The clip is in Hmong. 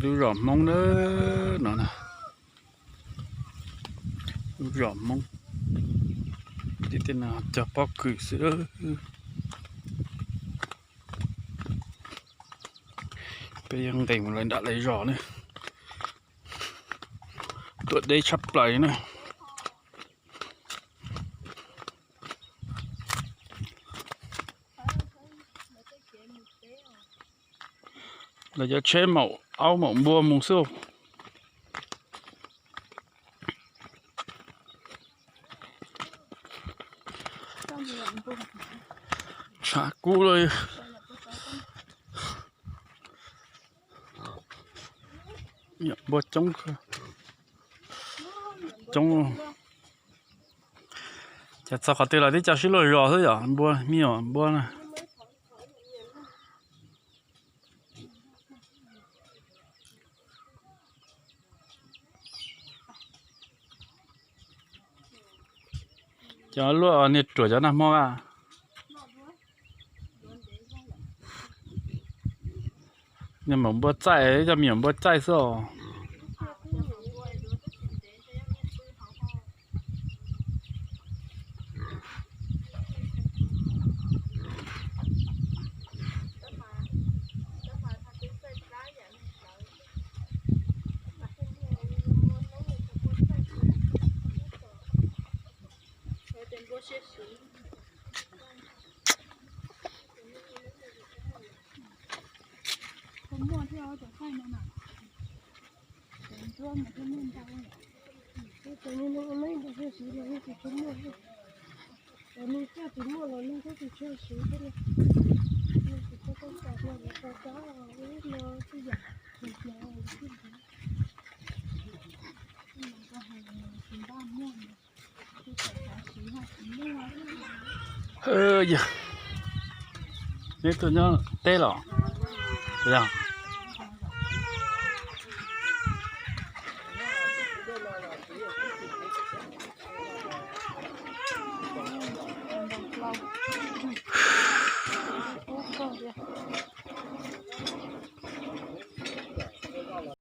Lub zos Hmoob na, no na, lub zos Hmoob. Tim tej no cog pob kws xwb. Peb yuav nqes mus lawv nram lawv zos na. Tuaj deb tshaj plaws na. Lawv cov tsheb maum aub maum npua mus xwb. Tshav kub lawm. Npua coob, coob. Ces txog qhov twg los tib co sib luag zos xwb yom, npua me nyuam npua na. Cov luaj niag ruam cov nag hmo a. Niag maum npua txaij, cov me nyuam npua txaij xwb os. Yog, neb tuaj nyob teb los? Yog,